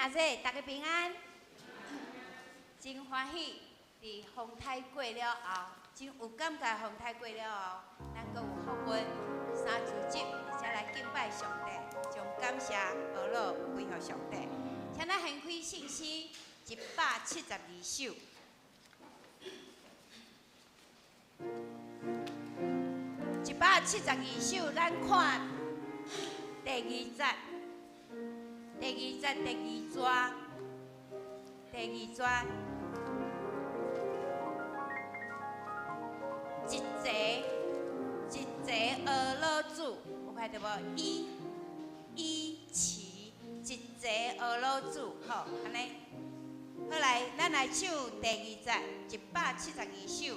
兄弟，大家平安。真歡喜，佇風颱過了後，真有感覺。風颱過了後，咱閣有福分三主日，而且來敬拜上帝，將感謝呵咾歸予上帝。請咱掀開聖詩172首。172首，咱看第二節，第二節第二逝，第二逝，一齊一齊呵咾主，有看著無？一、一齊一齊呵咾主，好，按呢。好來，咱來唱第二節，172首。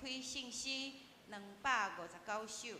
開聖詩259首。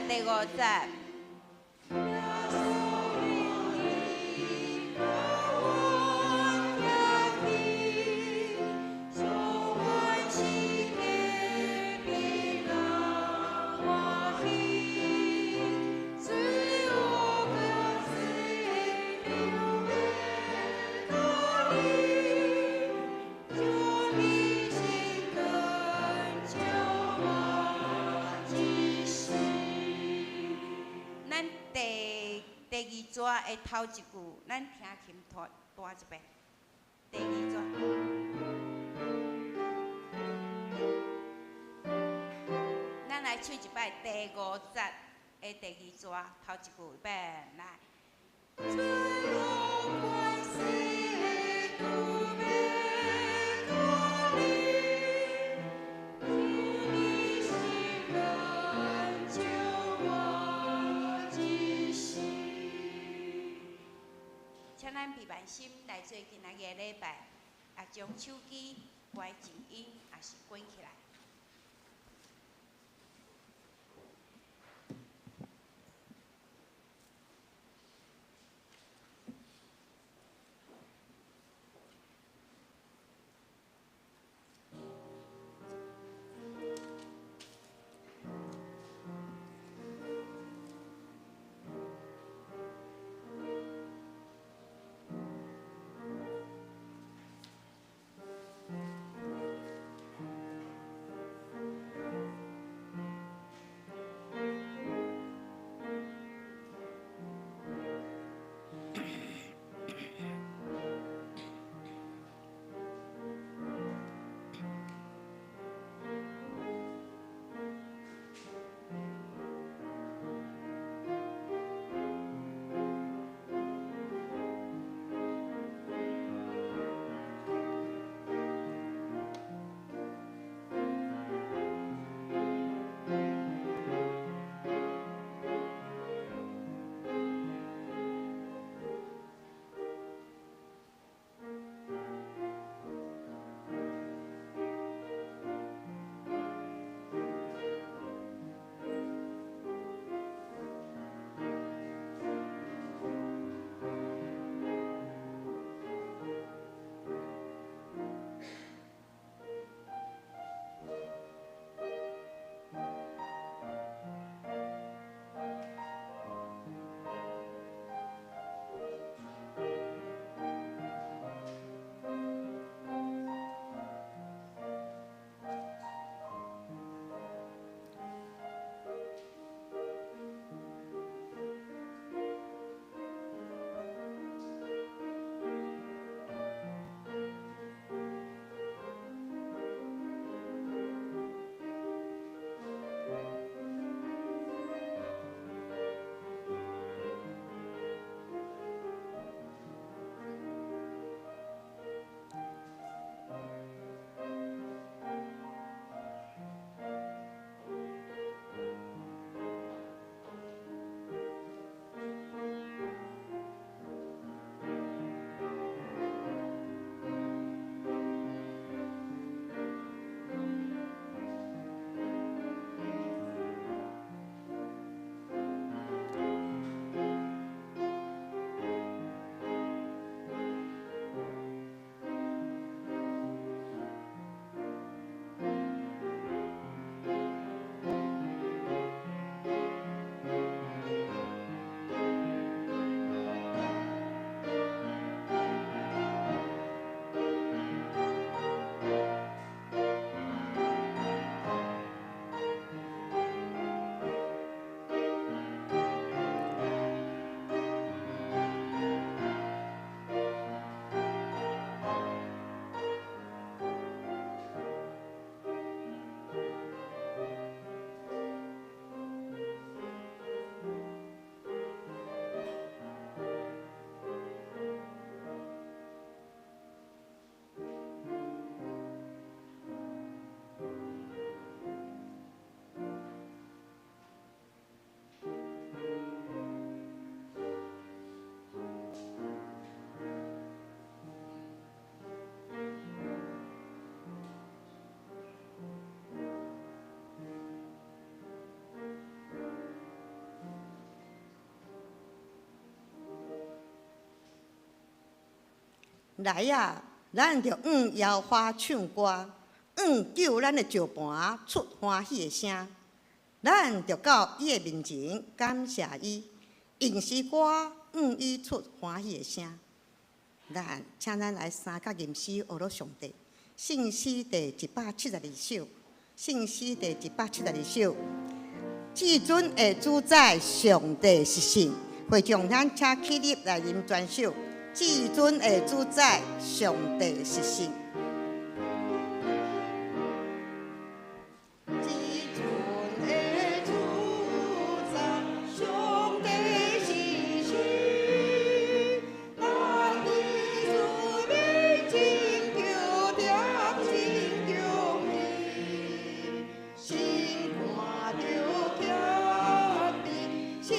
第五節。的頭一句，咱聽琴彈彈一遍。第二逝，咱來唱一擺第五節的第二逝頭一句，預備來。心來做今仔日的禮拜，啊，將手機關靜音，也是關起來。來啊，咱著向耶和華唱歌，向救咱的石磐出歡喜的聲。咱著到伊的面前感謝伊，用詩歌向伊出歡喜的聲。咱請咱來三角吟詩呵咾上帝，聖詩第172首，聖詩第172首。至尊的主宰上帝是神，會眾咱請起立來吟全首。至尊的主宰上帝是神。至尊的主宰上帝是神，咱佇主面前著恬靜恭敬，心肝著謙卑，承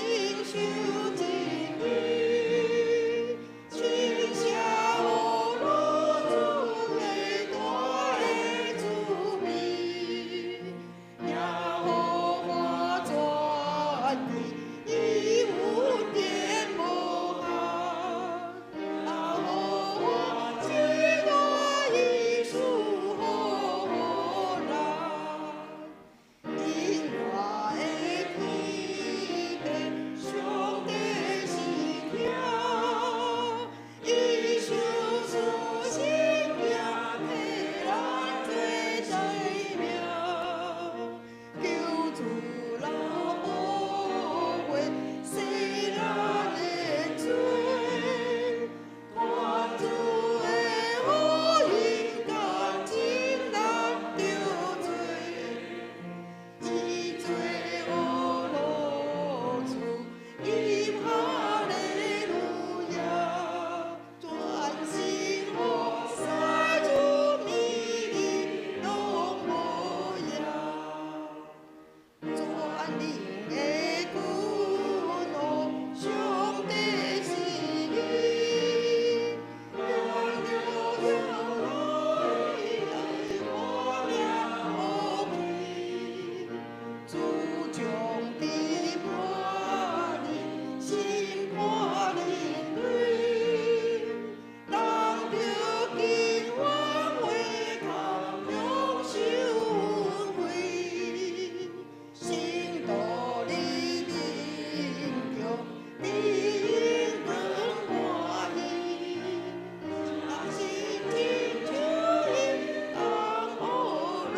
受真理，親寫呵咾主的大的慈悲，耶和華全地，伊恩典無限，耶和華慈愛伊賜予咱，永活的天父上帝是疼，伊賞賜生命替咱做生命，求主流寶血洗咱的罪，願主的福音降真咱著罪，伊做呵咾主，吟哈利路亞，全心服侍主美麗攏無掖，全能的君王上帝是義，咱著向來來滿福氣，主將佇叛逆，審判人類，人著敬畏回頭，享受恩惠，聖徒的民眾佇榮光歡喜，啊，心真主伊當呵咾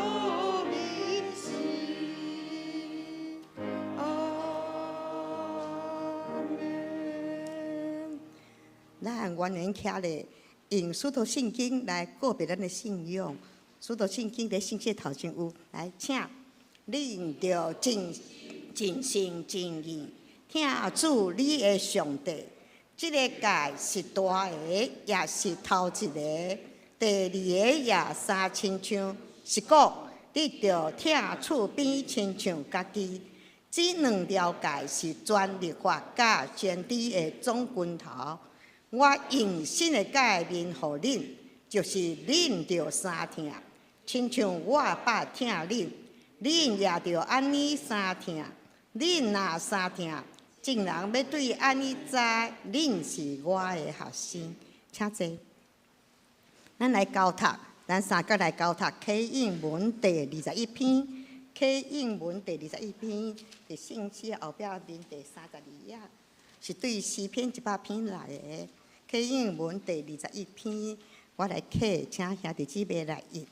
民心。阿們。咱原來徛咧，用使徒信經來告別咱的信仰。使徒信經佇聖詩頭前有，來請恁著盡盡心盡意疼主你的上帝。這个誡是大个，也是頭一个。第二个也相親像，是講你著疼厝邊親像家己。這兩條誡是全律法佮先知的總根頭。我用新的誡命予恁，就是恁著相疼，親像我捌疼恁，恁也著按呢相疼。恁若相疼，眾人欲對按呢知，恁是我的學生。請坐。咱來交讀，咱三角來交讀啟應文第21篇，啟應文第21篇，佇聖詩後壁面第32頁，是對詩篇100篇來的。啟應文第21篇，我來啟，請兄弟姊妹來譯。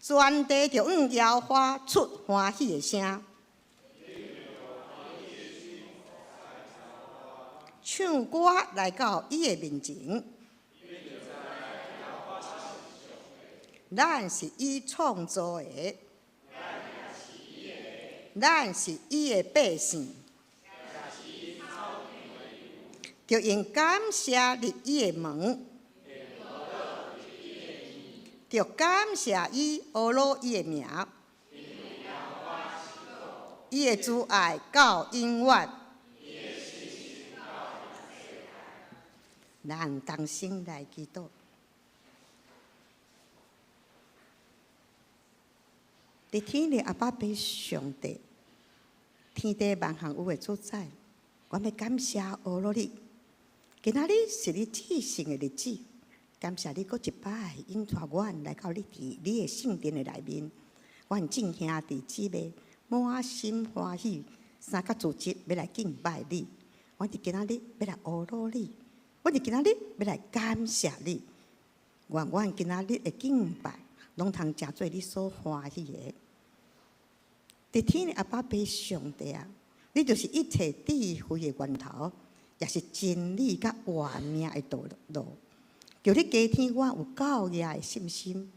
全地著向耶和華出歡喜的聲，唱歌來到伊的面前。咱是伊創造的，咱是伊的百姓，著用感謝入伊的門，著感謝伊呵咾伊的名，伊的慈愛到永遠。咱同心來祈禱。佇天的阿爸父上帝，天地萬項有的主宰，我欲感謝呵咾你。今仔日是你至聖的日子，感謝你閣一擺引帶阮來到你佇你的聖殿的內面，阮眾兄弟姊妹滿心歡喜，三角組織欲來敬拜你。阮佇今仔日欲來阿魯你，阮佇今仔日欲來感謝你。願阮今仔日的敬拜，攏通成做你所歡喜的。佇天的阿爸父上帝啊，你就是一切智慧的源頭，也是真理佮活命的道路。求你加添我有夠額的信心，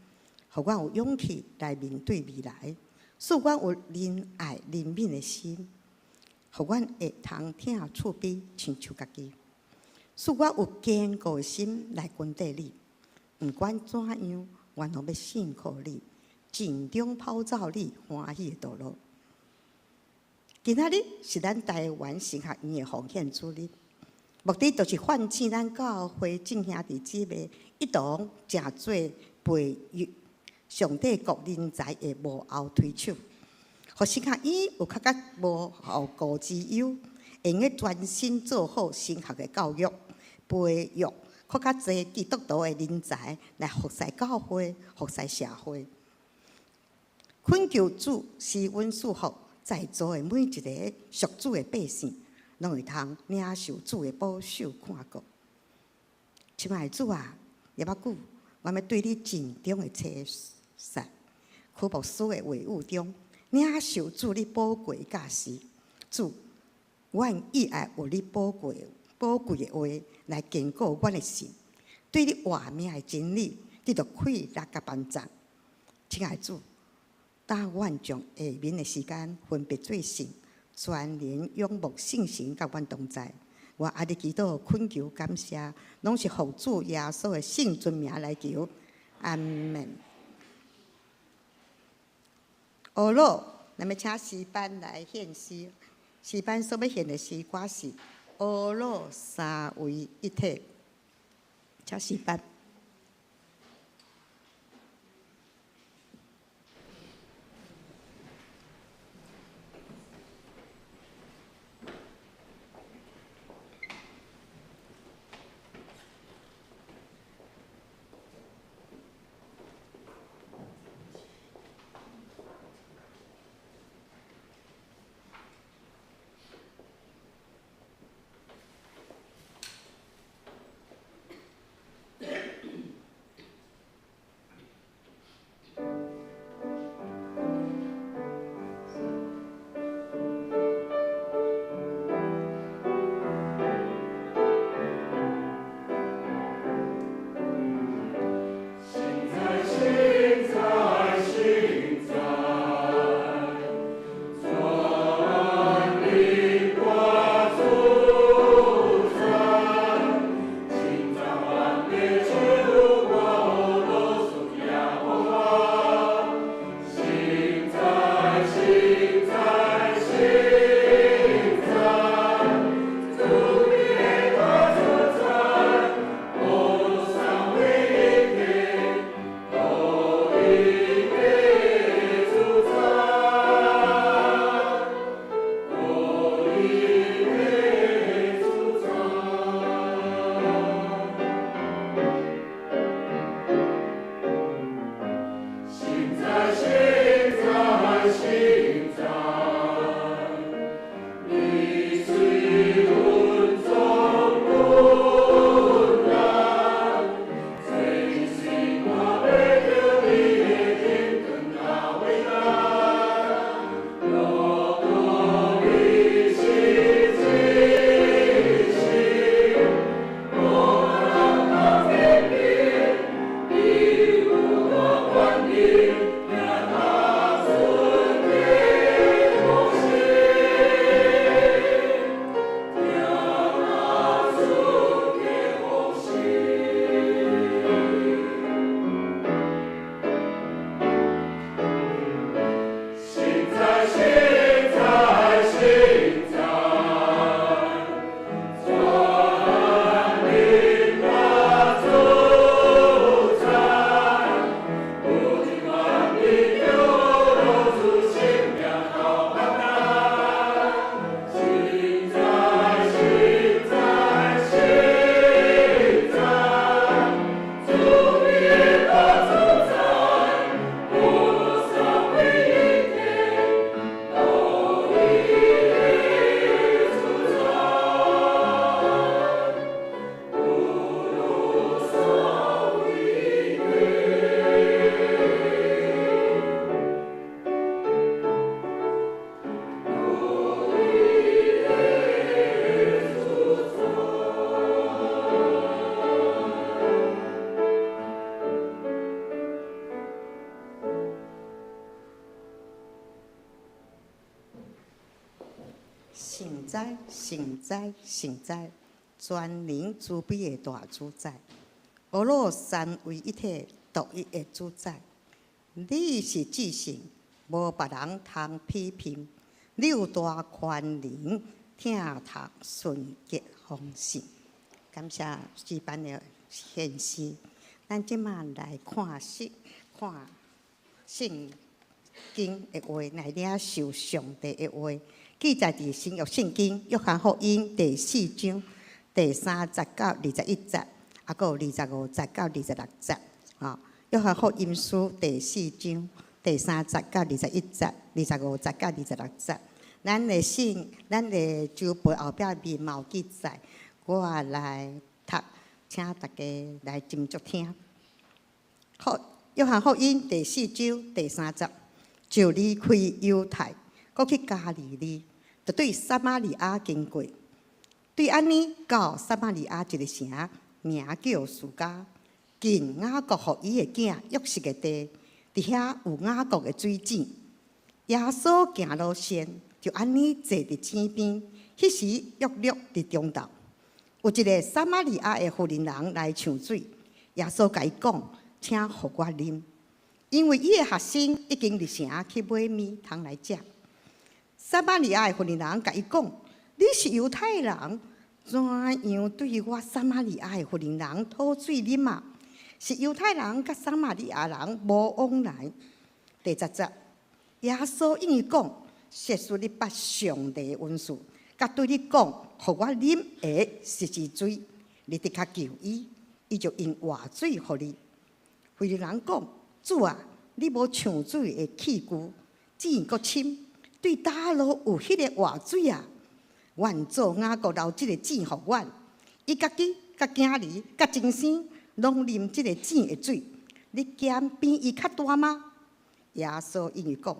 予阮有勇氣來面對未來，賜阮有仁愛憐憫的心，予阮會通疼厝邊親像家己，賜我有堅固的心來跟綴你。毋管怎樣，阮攏欲信靠你，盡忠跑走你歡喜的道路。今仔日是咱台灣神學院的奉獻主日。目的就是喚醒咱教會眾兄弟姊妹一同成做培育上帝國人才的幕後推手，予神學院有較較無後顧之憂，會用得專心做好神學的教育，培育閣較濟基督徒的人才來服侍教會、服侍社會。懇求主施恩賜福在座的每一个屬主的百姓，攏會通領受主的保守看顧。親愛的主啊，猶猶久，我欲對你盡忠的吹殺，柯牧師的話語中，領受主你寶貴的教示。主，阮意愛有你寶貴寶貴的話來堅固阮的心，對你活命的真理得著氣力佮幫助。親愛的主，帶阮將下面的時間分別做聖。全靈仰慕聖神佮阮同在，我按呢祈禱懇求感謝，攏是奉主耶穌的聖尊名來求，阿門。阿魯，咱欲請詩班來獻詩，詩班所欲獻的詩歌是《阿魯三位一體》，請詩班。哉，聖哉，聖哉，全能慈悲的大主宰，阿老三位一體獨一的主宰，你是至聖，無別人通批評，你有大權能，疼痛純潔豐盛。感謝詩班的獻詩，咱這馬來看聖經的話，來領受上帝的話，記載佇新約聖經約翰福音第四章第30節到21節，啊，閣有25節到26節。啊，約翰福音書第四章第30節到21節，25節到26節。咱的周報後壁面嘛有記載，我來讀，請大家來斟酌聽。好，約翰福音第四章第三節，就離開猶太，閣去加利利，就對撒瑪利亞經過。對按呢到撒瑪利亞一个城，名叫士迦，近雅各予伊的囝約瑟的地，佇遐有雅各的水井。耶穌行路線，就按呢坐佇井邊。彼時約略佇中晝，有一个撒瑪利亞的婦人人來搶水。耶穌共伊講：請予我啉，因為伊的學生已經入城去買麵通來食。撒瑪利亞的婦人人共伊講：你是猶太人，怎樣對我撒瑪利亞的婦人人討水啉啊？是猶太人佮撒瑪利亞人無往來。第10節，耶穌應伊講：設使你捌上帝的恩賜，佮對你講，予我啉的是誰，你的確求伊，伊就用活水予你。婦人人講：主啊，你無搶水的器具，井閣深，對佗落有彼个活水啊？阮祖雅各留這个井予阮，伊家己、佮囝兒、佮終生，攏啉這个井的水。你敢比伊較大嗎？耶穌應伊講：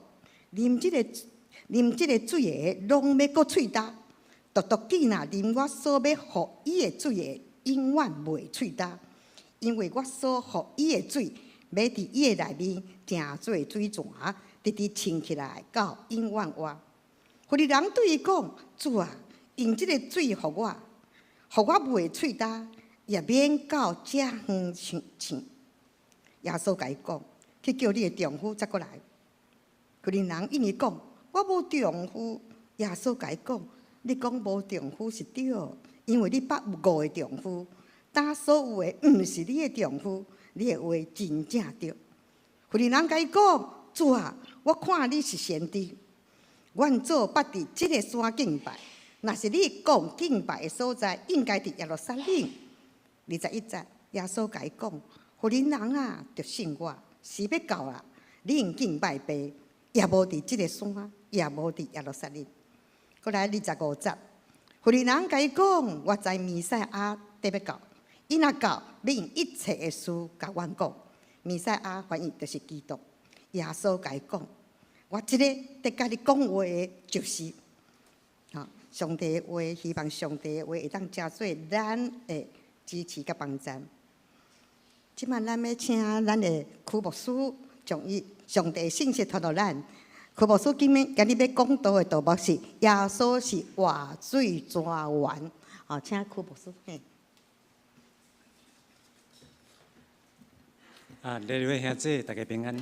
啉這个水的，攏欲閣喙焦；獨獨見若啉我所欲予伊的水的，永遠袂喙焦。因為我所予伊的水，欲佇伊的內面成做水泉，直直衝起來到永遠活。婦人人對伊講：主啊，用這个水予我，予我袂喙焦，也免到遮遠搶搶。耶穌共伊講：去叫你的丈夫才閣來。婦人人應伊講：我無丈夫。耶穌共伊講：你講無丈夫是對，因為你捌五個丈夫，今所有的毋是你的丈夫，你的話真正對。婦人人共伊講：主啊，我看你是先知。阮祖捌佇這个山敬拜，若是你講敬拜的所在，應該佇耶路撒冷。21節，耶穌共伊講：婦人人啊，著信我，時欲到啊，恁敬拜父，也無佇這个山，也無佇耶路撒冷。閣來25節，婦人人共伊講：我知彌賽亞得欲到，伊若到，欲用一切的事共阮講。彌賽亞翻譯就是基督。耶穌共伊講：我這个佇共你講話的，就是。上帝的話，希望上帝的話會當成做咱的支持佮幫助。這擺咱欲請咱的曲牧師，將伊上帝信息傳予咱。曲牧師今日欲講道的題目是耶穌是活水泉源。好，請曲牧師。嘿。啊，列位兄姊，大家平安。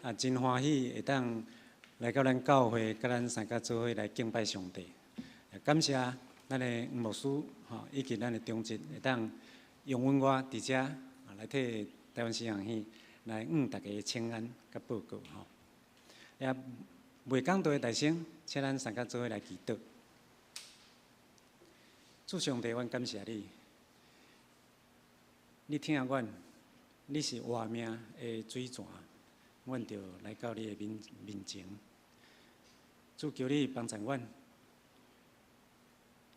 啊，真歡喜會當來到咱教會，佮咱三家做伙來敬拜上帝。感謝咱的黃牧師，吼，以及咱的長執會當容允我佇遮來替台灣神學院來向大家請安佮報告吼。也未講道的大聲，請咱三家做伙來祈禱。主上帝，阮感謝你，你疼阮，你是活命的水泉，阮就來到你的面面前。主求你幫助阮，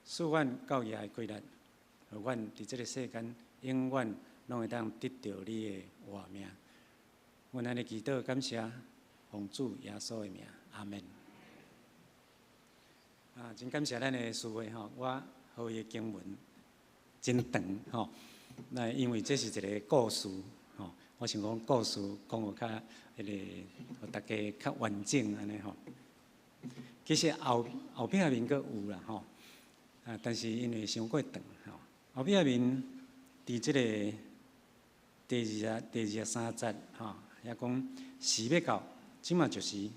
賜阮教業的規律，予阮佇這个世間永遠攏會當得著你的活命。阮按呢祈禱感謝，奉主耶穌的名，阿門。啊，真感謝咱的司會吼，我予伊的經文真長吼。那因為這是一个故事吼，我想講故事講予較彼个，予大家較完整按呢吼。其實後後壁面閣有啦吼，啊，但是因為傷過長吼，後壁面佇這个第二十三節吼，遐講時欲到，這馬就是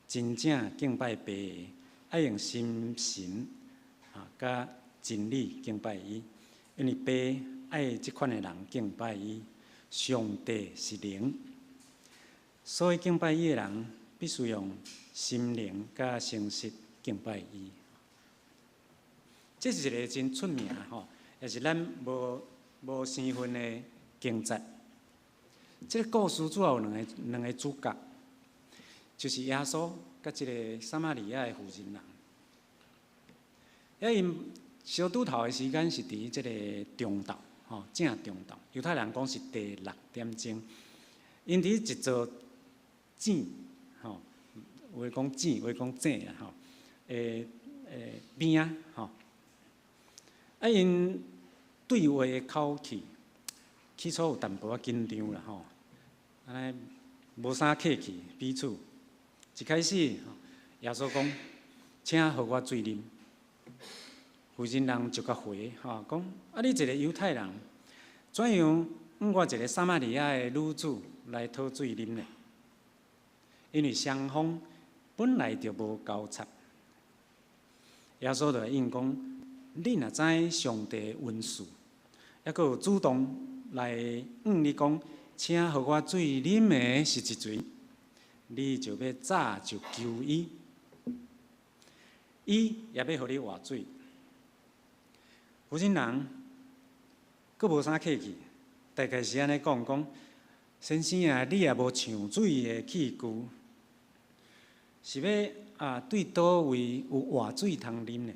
真正敬拜爸的，愛用心神啊，佮真理敬拜伊，因為爸愛這款的人敬拜伊。上帝是靈，所以敬拜伊的人必須用心靈佮誠實敬拜伊。這是一个真出名吼，也是咱無無生分的經節。這个故事主要有兩個主角，就是耶穌佮這个撒瑪利亞的婦人人。啊，𪜶相拄頭的時間是佇這个中晝，吼，正中晝。猶太人講是第六點鐘。𪜶佇一座井，吼，有的講井，有的講井啦，吼，的邊仔，吼。啊，𪜶對話的口氣，起初有淡薄仔緊張啦，吼，按呢無啥客氣彼此。一開始，耶穌講，請予我水啉。婦人人就共回，吼，講啊，你一個猶太人，怎樣向我一個撒瑪利亞的女子來討水啉呢？因為雙方本來就無交叉。耶穌就應講：你若知上帝恩賜，猶閣有主動來向你講，請予我水啉的是一誰，你就欲早就求伊，伊也欲予你活水。婦人人閣無啥客氣，大概是按呢講講，先生啊，你也無搶水的器具，是欲啊對佗位有活水通啉呢？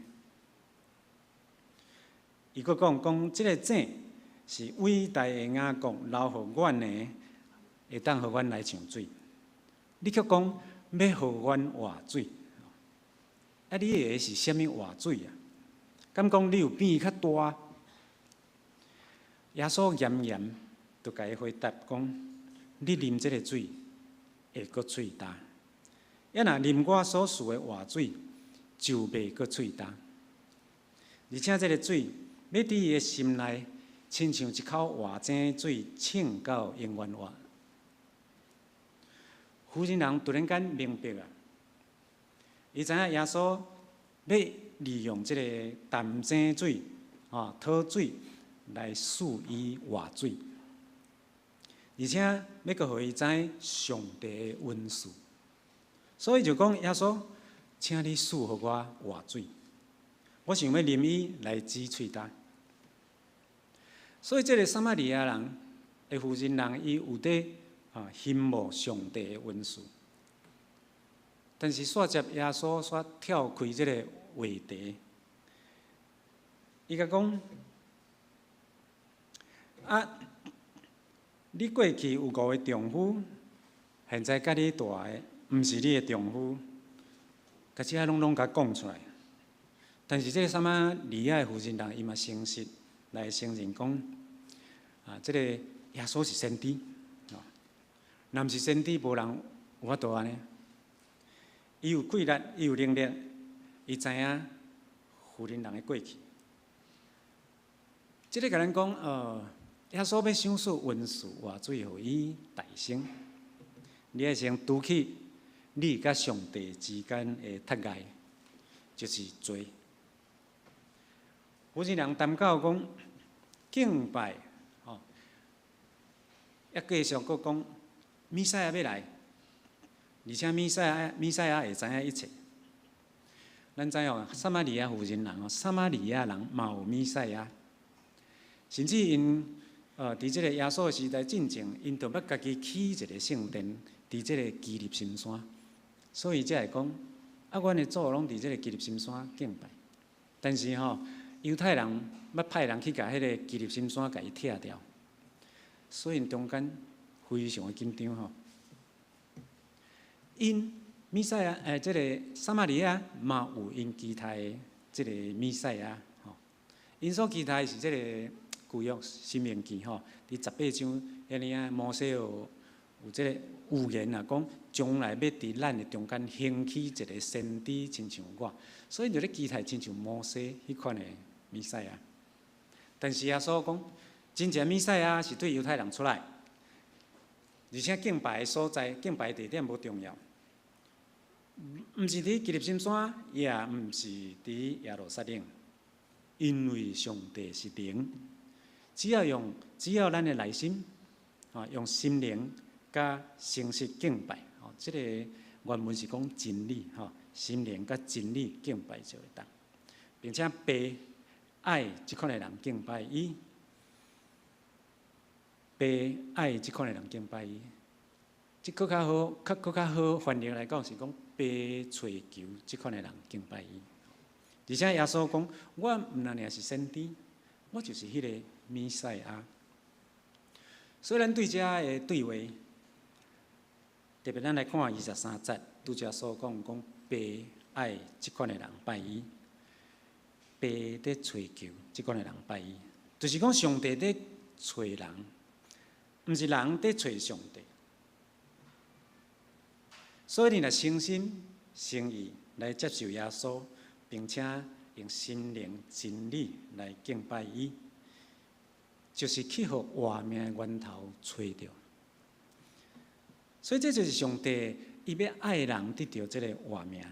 伊閣講講，這个井是偉大的雅各留予阮的，會當予阮來搶水。你卻講欲予阮活水，啊，你的是啥物活水啊？敢講你有比伊較大？耶穌嚴嚴就共伊回答講：你啉這个水會閣喙焦，啊若啉我所賜的活水，就袂閣喙焦。而且這个水欲佇伊的心內，親像一口活井水，衝到永遠活。婦人人突然間明白啊！伊知影耶穌欲利用這个淡井水、吼討水來賜伊活水，而且欲閣予伊知上帝的恩賜，所以就講耶穌，請你賜予我活水，我想欲啉伊來止喙焦。所以這个撒瑪利亞人的婦人人，伊有佇啊欣慕上帝的恩賜，但是煞接耶穌煞跳開這个話題，伊共講啊，你過去有五个丈夫，現在佮你蹛的，毋是你的丈夫，共這攏攏共講出來。但是這个撒瑪利亞的婦人人，伊嘛誠實來承認講，啊，這个耶穌是先知，若毋是先知，無人有法度按呢。伊有氣力，伊有能力，伊知影婦人人的過去。這个共咱講，耶穌欲賞賜恩賜活水予伊大先，你愛先除去你佮上帝之間的窒礙，就是罪。婦人人談到講敬拜，吼，抑繼續閣講彌賽亞欲來，而且彌賽亞會知影一切。咱知哦，撒瑪利亞婦人人哦，撒瑪利亞人嘛有彌賽亞，甚至𪜶佇這个耶穌時代進前，𪜶就欲家己起一个聖殿，佇這个基立心山，所以才會講，啊，阮的祖攏佇這个基立心山敬拜，但是吼，猶太人欲派人去共彼个基立心山共伊拆掉，所以𪜶中間非常的緊張吼。𪜶彌賽亞，這个撒瑪利亞嘛有𪜶期待的這个彌賽亞吼，𪜶所期待是這个舊約申命記吼，佇十八章遐爾啊，摩西有有這个預言啊，講將來欲佇咱的中間興起一个先知，親像我，所以就咧期待親像摩西彼款的彌賽亞。但是耶穌講，真正彌賽亞是對猶太人出來，而且敬拜的所在、敬拜地點無重要，毋是佇基利心山，也毋是佇耶路撒冷，因為上帝是靈，只要咱的內心，啊，用心靈佮誠實敬拜，吼，這个原文是講真理，吼，心靈佮真理敬拜就會當，並且父愛這款的人敬拜伊，父愛這款的人敬拜伊，這閣較好，閣較好翻譯來講是講父揣求這款的人敬拜伊。而且耶穌講，我毋但爾是先知，我就是彼個彌賽亞。所以咱對這的對話，特別咱來看23節，拄才所講講父愛這款的人拜伊，父佇揣求這款的人拜伊，就是講上帝佇揣人，毋是人佇揣上帝。所以你若誠心誠意來接受耶穌，並且用心靈真理來敬拜伊，就是去予活命的源頭揣著。所以這就是上帝伊欲愛人得著這个活命。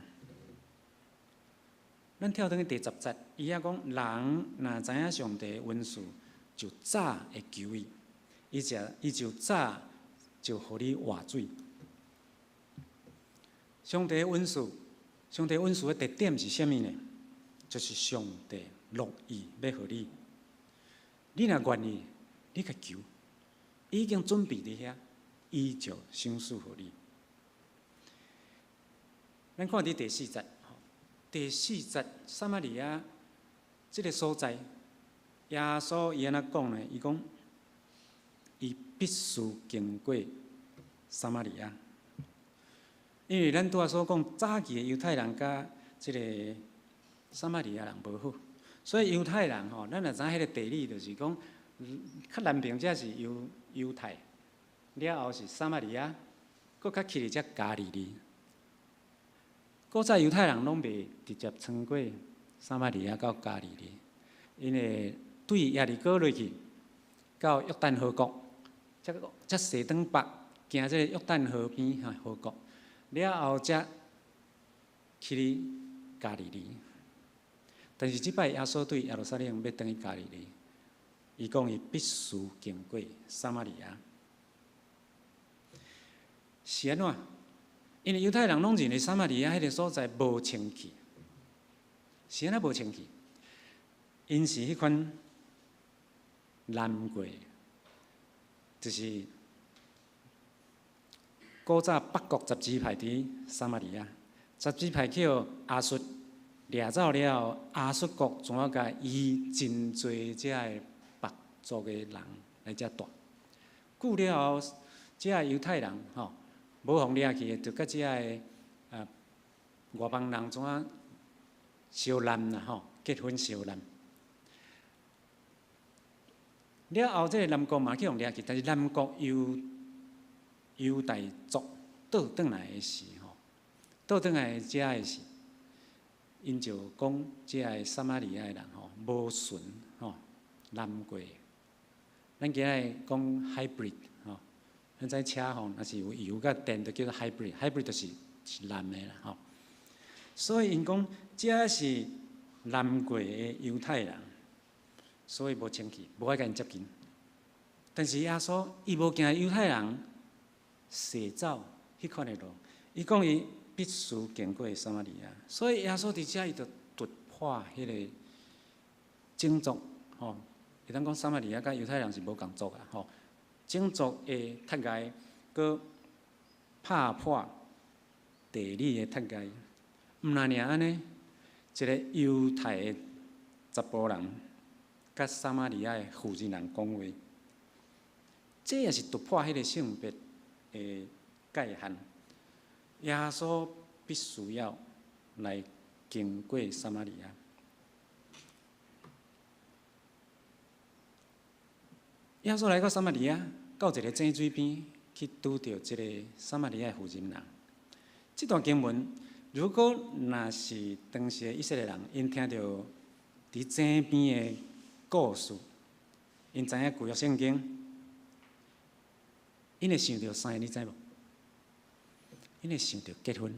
咱跳轉去第10節，伊遐講人若知影上帝的恩賜，就早會求伊，伊就早就予你活水。上帝的恩賜，上帝恩賜的特點是啥物呢？就是上帝樂意欲予你。你若願意，你共求，已經準備佇遐，伊就賞賜予你。咱看佇第四節，第四節撒瑪利亞這个所在，耶穌伊按怎講呢？伊講，伊必須經過撒瑪利亞，因為咱拄仔所講，早期的猶太人佮這个撒瑪利亞人無好，所以猶太人吼，咱若知影彼个地理，就是講，較南邊才是猶太，了後是撒瑪利亞，閣較起才加利利。古早猶太人攏袂直接穿過撒瑪利亞到加利利，𪜶會對耶利哥落去，到約旦河谷，才踅轉北，行這个約旦河邊吼河谷，了後才去加利利。但是這擺耶穌對耶路撒冷欲轉去加利利，伊講伊必須經過撒瑪利亞。是按怎？因為猶太人攏認為撒瑪利亞彼个所在無清氣，是按怎無清氣？𪜶是彼款南國，就是古早北國十支派佇撒瑪利亞，十支派去予亞述掠走了後，亞述國怎仔共移真濟遮的北族的人來遮蹛。久了後，遮的猶太人吼，無予掠去的，就佮遮的外邦人怎仔相濫啦吼，結婚相濫。了後，這个南國嘛去予掠去，但是南國猶大族倒轉來的時吼，倒轉來遮的時，𪜶就講遮的撒瑪利亞的人吼無純吼，南國。咱今仔日講 hybrid 吼，咱知車吼，若是有油佮電，就叫做 hybrid，hybrid 就是濫的啦吼。所以𪜶講遮是南國的猶太人，所以無清氣，無愛共𪜶接近。但是耶穌伊無行猶太人踅走彼款的路，伊講伊必須經過撒瑪利亞，所以耶穌佇遮伊就突破彼个種族吼。會當講撒瑪利亞佮猶太人是無仝族啊吼，種族的窒礙，閣拍破地理的窒礙，毋但爾按呢，一个猶太的查埔人，佮撒瑪利亞的婦人人講話，這也是突破彼个性別的界限。耶穌必須要來經過撒瑪利亞。耶穌來到撒瑪利亞，到一个井水邊去去拄著這个撒瑪利亞婦人人。這段經文，如果若是當時的以色列人，𪜶聽著佇井邊的故事，𪜶知影舊約聖經，𪜶會想著啥？你知無？𪜶會想著結婚，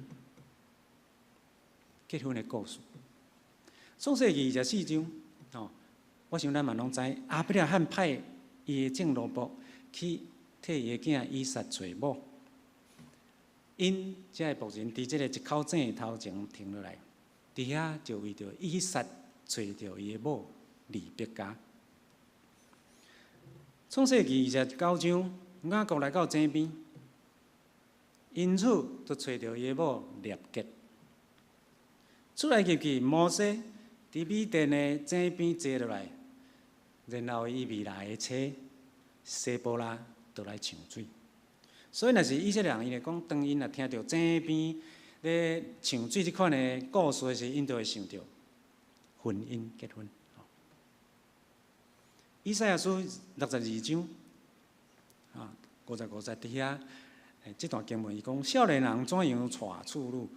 結婚的故事。創世記24章，吼，我想咱嘛攏知，亞伯拉罕派伊的正奴僕去替伊的囝以撒揣某，𪜶這个僕人佇這个一口井頭前停落來，佇遐就為著以撒揣著伊的某利百加。創世記29章，雅各來到井邊，因此就揣著伊的某列結。出埃及記，摩西佇米甸的井邊坐落來，然後伊未來的妻西波拉就來搶水。所以，若是以色列人，𪜶會講，當𪜶若聽著井邊咧搶水這款的故事的時，𪜶就會想著婚姻結婚。以賽亞書62章，啊，55節佇遐，這段經文伊講：少年人怎樣娶處女？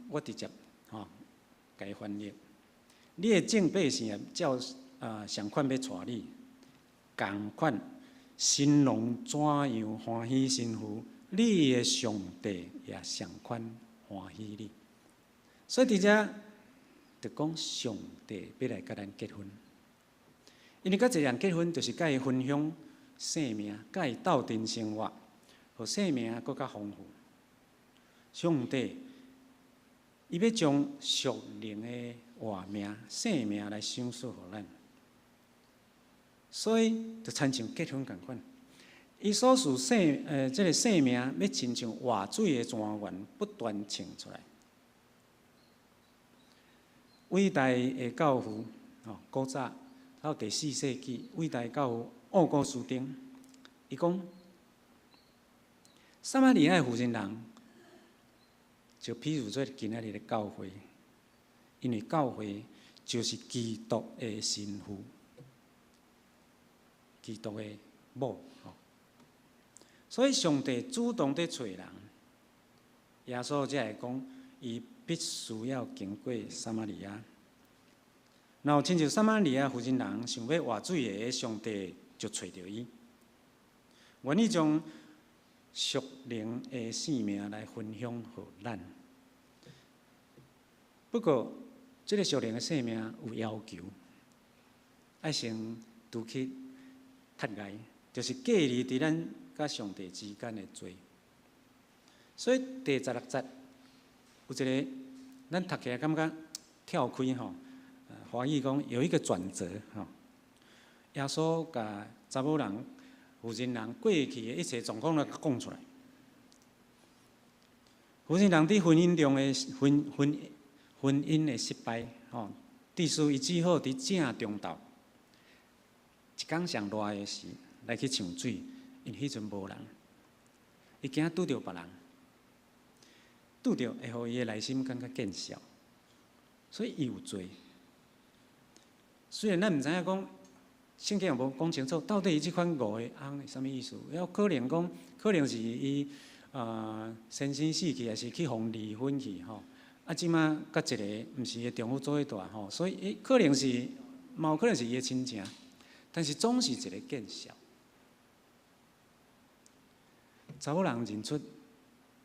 我直接吼，共伊翻譯。你的眾百姓照啊仝款欲娶你，仝款新郎怎樣歡喜新婦，你的上帝也仝款歡喜你。所以佇遮就講上帝欲來佮咱結婚，因為佮一個人結婚，就是佮伊分享生命，佮伊鬥陣生活，予生命閣較豐富。上帝伊欲將屬靈的活命、生命來賞賜予咱，所以就親像結婚仝款。伊所賜生這个生命，欲親像活水的泉源不斷衝出來。偉大的教父，吼，古早到第四世紀，偉大教父奧古斯丁，伊講，撒瑪利亞的婦人人，就譬如說今仔日的教會，因為教會就是基督的新婦，基督的某，吼。所以上帝主動佇揣人，耶穌才會講，伊必須要經過撒瑪利亞。若有親像撒瑪利亞婦人人想欲活水的，上帝就揣著伊，願意將屬靈的生命來分享予咱。不過，這个屬靈的生命有要求，愛先除去窒礙，就是隔離佇咱佮上帝之間的罪。所以第十六節有一个，咱讀起來感覺跳開吼，華語講有一個轉折吼。耶穌共查某人、婦人人過去的一切狀況攏講出來。婦人人佇婚姻中的婚姻的失敗，吼，致使伊只好佇正中晝，一工上熱的時來去搶水，因為彼陣無人，伊驚拄著別人，拄著會予伊的內心感覺見笑，所以伊有罪。雖然咱毋知影講聖經也無講清楚，到底伊這款五个翁是啥物意思？有可能講，可能是伊先生死去，抑是去予離婚去吼。啊，這馬佮一个毋是伊的丈夫做伙蹛吼，所以伊可能是，嘛有可能是伊的親情，但是總是一个見笑。查某人認出，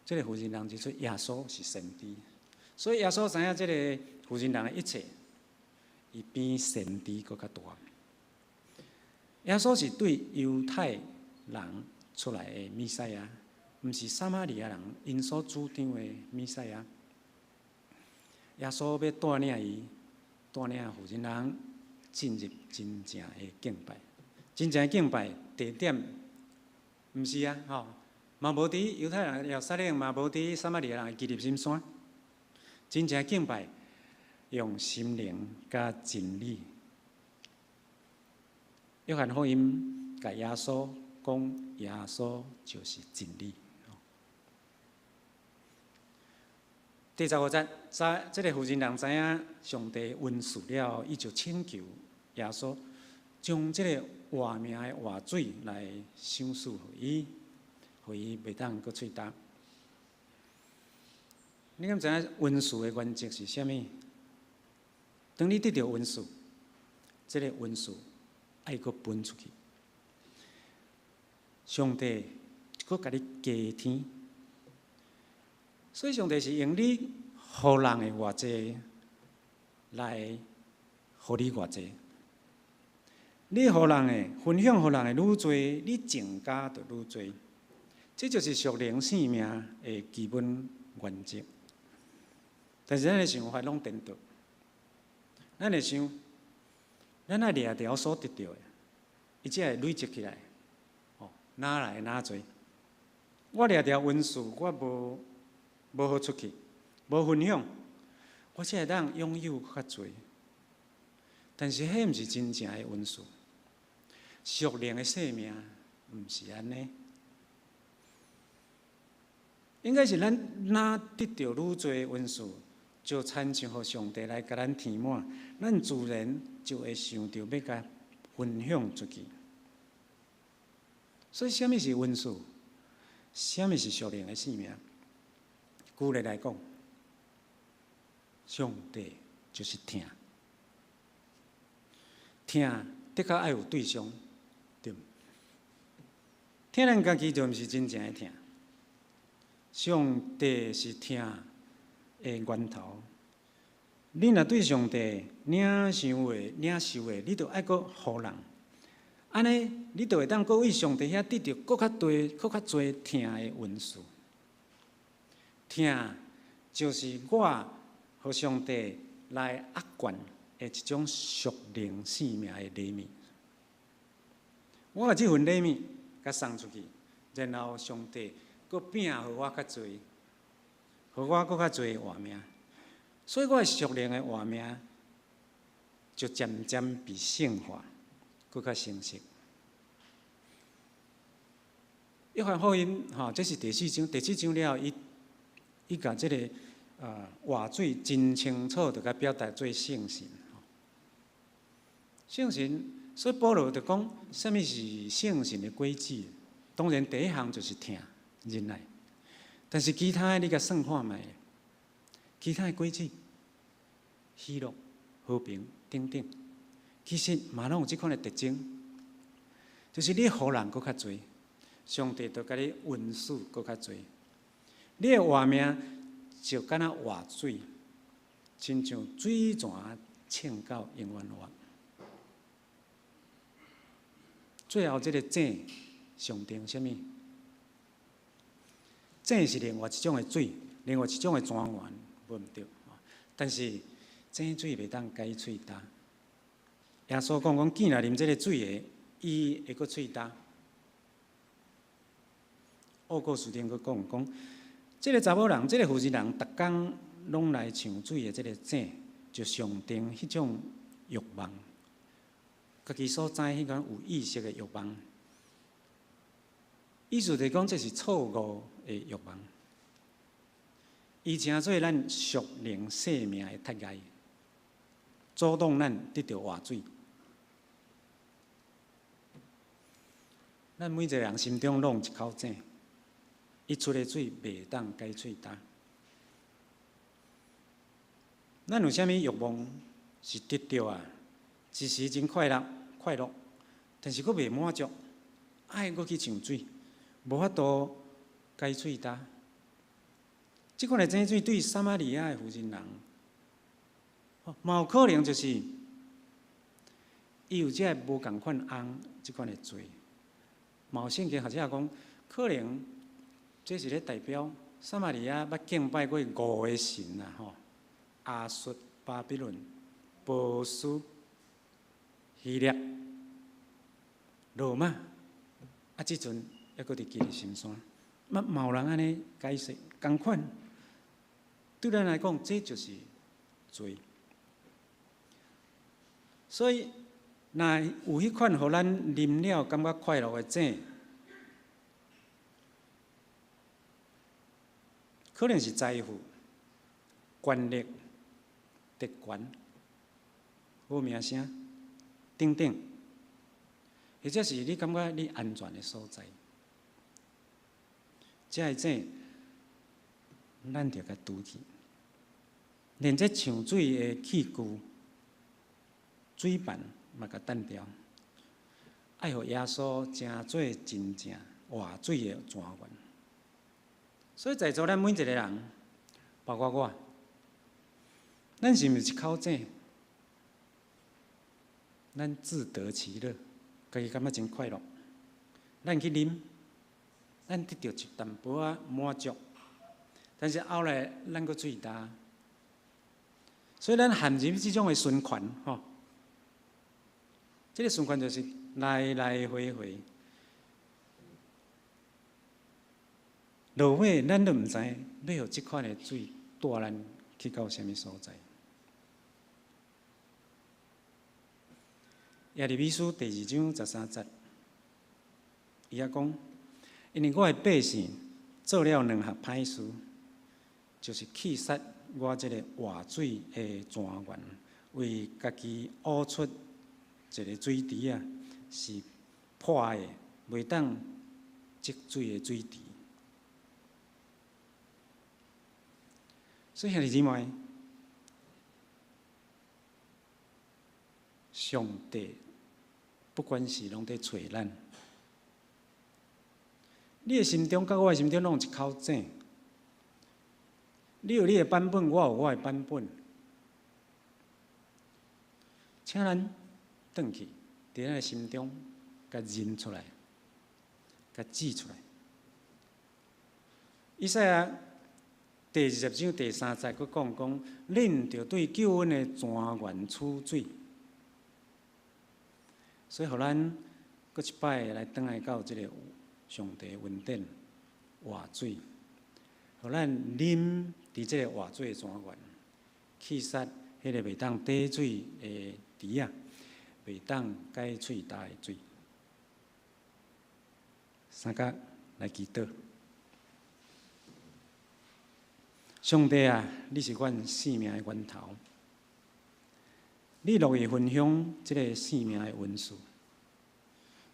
這个婦人人認出耶穌是先知，所以耶穌知影這个婦人人的一切，伊比先知閣較大。耶穌是對猶太人出來的彌賽亞，毋是撒瑪利亞人𪜶所主張的彌賽亞。耶穌欲帶領伊，帶領婦人人進入真正的敬拜。真正的敬拜地點，毋是啊，吼，嘛無佇猶太人耶路撒冷，嘛無佇撒瑪利亞人的基利心山。真正敬拜用心靈佮真理。約翰福音共耶穌講，耶穌就是真理。第十五節，知這个婦人人知影上帝恩賜了後，伊就請求耶穌將這个活命的活水來賞賜予伊。予伊袂當閣喙焦。你敢知影恩賜的原則是啥物？當你得著恩賜，這个恩賜愛閣分出去。上帝閣共你加添，所以上帝是用你予人的偌濟來予你偌濟。你予人的分享予人的愈濟，你增加就愈濟。這就是屬靈生命的基本原則。但是咱的想法攏顛倒，咱會想，咱愛掠著所得著的，伊才會累積起來。哦，哪來哪濟？我掠著恩賜，我無予出去，無分享，我才會當擁有較濟。但是彼毋是真正的恩賜，屬靈的生命毋是按呢。應該是咱若得著愈濟恩賜，就親像予上帝來共咱填滿，咱自然就會想著欲共分享出去。所以，啥物是恩賜？啥物是屬靈的生命？舉例來講，上帝就是疼，疼的確愛有對象，對毋？疼咱家己就毋是真正的疼。上帝是疼的源頭。你若對上帝領受的、領受的，你就愛閣予人。按呢，你就會當閣為上帝遐得著閣較多、閣較濟疼的恩賜。疼就是我予上帝來壓灌的一種屬靈生命的禮物。我共這份禮物共送出去，然後上帝閣餅予我較濟，予我閣較濟活命。所以我的屬靈的活命就漸漸被聖化，閣較成熟。約翰福音吼，這是第四章，第四章了後，伊共這个活水真清楚，就共表達做聖神。聖神，所以保羅就講，啥物是聖神的果子？當然第一項就是疼、忍耐，但是其他的你共算看覓，其他的果子，喜樂、和平等等，其實嘛攏有這款的特徵，就是你予人閣較濟，上帝就共你恩賜閣較濟，你的活命就敢若活水，親像水泉衝到永遠活。最後這个井象徵啥物？井是另外一種的水，另外一種的泉源，無毋對。但是井水袂當解喙焦。耶穌講講，見來啉這个水的，伊會閣喙焦。奧古斯丁閣講講，這个查某人，這个婦人人，逐工攏來搶水的這个井，就象徵彼種欲望，家己所知彼種有意識的欲望。意思就是講，這是錯誤的欲望，伊成做咱屬靈生命的窒礙，阻擋咱得著活水。咱每一个人心中攏有一口井，伊出的水袂當解喙焦。咱有啥物欲望是得著啊？一時真快樂，快樂，但是閣袂滿足，愛閣去搶水，無法度解喙焦。這款的井水對撒瑪利亞的婦人人，嘛有可能就是伊有這个無仝款翁這款的罪。嘛有聖經學者講，可能這是咧代表撒瑪利亞捌敬拜過五个神啊，吼，亞述、巴比倫、波斯、希臘、羅馬，啊，這陣猶閣佇基利心山，嘛嘛有人按呢解釋，仝款。對咱來講，這就是罪。所以，若有彼款予咱啉了感覺快樂的井，可能是財富、權力、特權、好名聲等等，或者是你感覺你安全的所在。這个井，咱著共除去。連這搶水的器具、水盤嘛，共擲掉。愛予耶穌成做真正活水的泉源。所以在座咱每一個人，包括我，咱是毋是一口井？咱自得其樂，家己感覺真快樂。咱去啉，咱得著一淡薄仔滿足，但是後來咱閣喙焦，所以咱陷入這種的循環，吼。這個循環就是來來回回，落尾咱都毋知欲予這款的水帶咱去到啥物所在。耶利米書第二章十三節，伊遐講：因為我的百姓做了兩項歹事，就是棄殺我這個活水的泉源，為家己挖出一個水池仔，是破的，袂當積水的水池。所以兄弟姊妹，上帝不管是攏佇揣咱，你的心中佮我的心中攏有一口井，你有你的版本，我有我的版本，請咱轉去，佇咱的心中，共認出來，共指出來。以賽亞第二十章第三節閣講講，恁著對救恩的泉源取水，所以予咱閣一擺來轉來到這個上帝恩典活水，予咱啉佇這個活水的泉源，棄殺彼个袂當貯水的池仔，袂當解喙焦的水。三甲來祈禱。上帝啊，你是阮生命的源頭，你樂意分享這个生命的恩賜，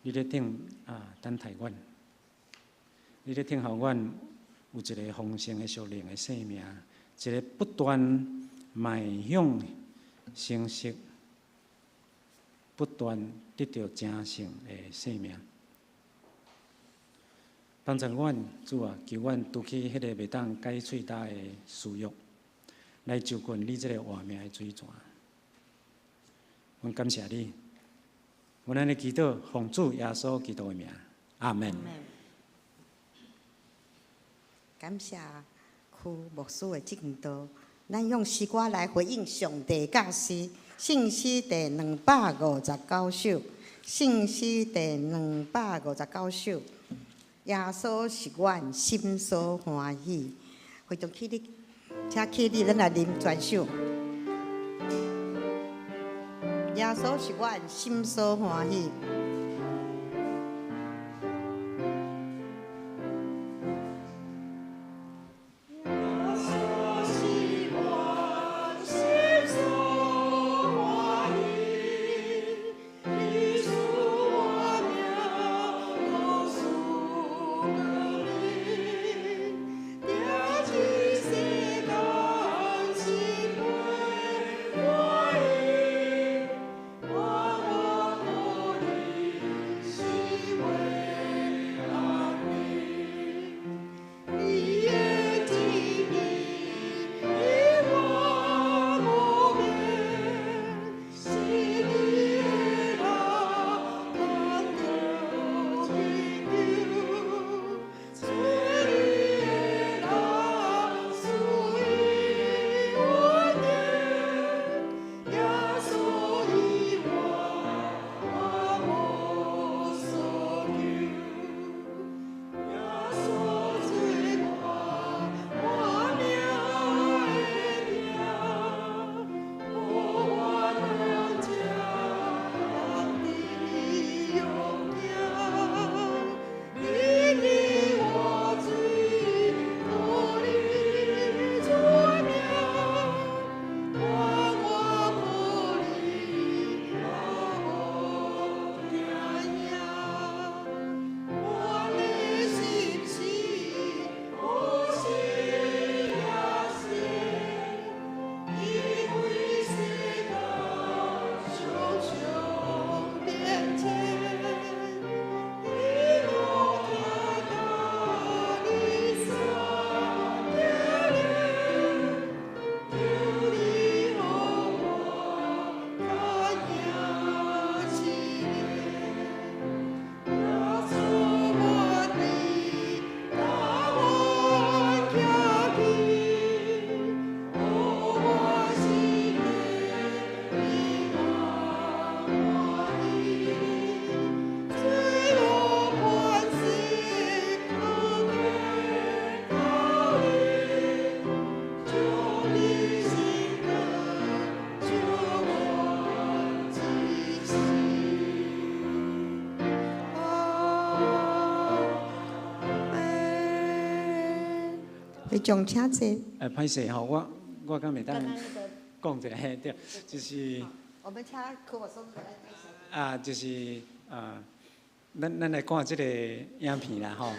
你咧等啊等待阮，你咧等候阮有一个豐盛的屬靈的生命，一个不斷邁向成熟、不斷得著成聖的生命。幫助阮，主啊，求阮除去彼个袂當解喙焦的私欲，來就近你這个活命的水泉。阮感謝你，阮按呢祈禱，奉主耶穌基督的名，阿門。感謝區牧師的證道，咱用詩歌來回應上帝教示，聖詩第兩百五十九首，聖詩第兩百五十九首。耶穌是阮心所歡喜，非常起立，請起立，咱來啉全首。耶穌是阮心所歡喜。你將請坐。歹勢吼，我敢袂當講一下，嘿對，就是。我們請柯老師來介紹。啊，就是啊，咱來看這个影片啦，吼。